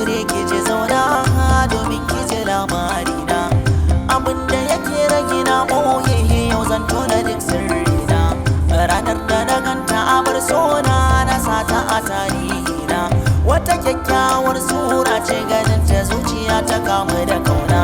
Guri ki ji, zauna domin ki ji labarina. Abinda yake rage na ɓoye, yau zan tona duk sirrina. Ranar da na ganta abar sona, na sata a tarihina. Wata kyakkyawar sura ce, ganin ta zuciya ta kamu da kauna.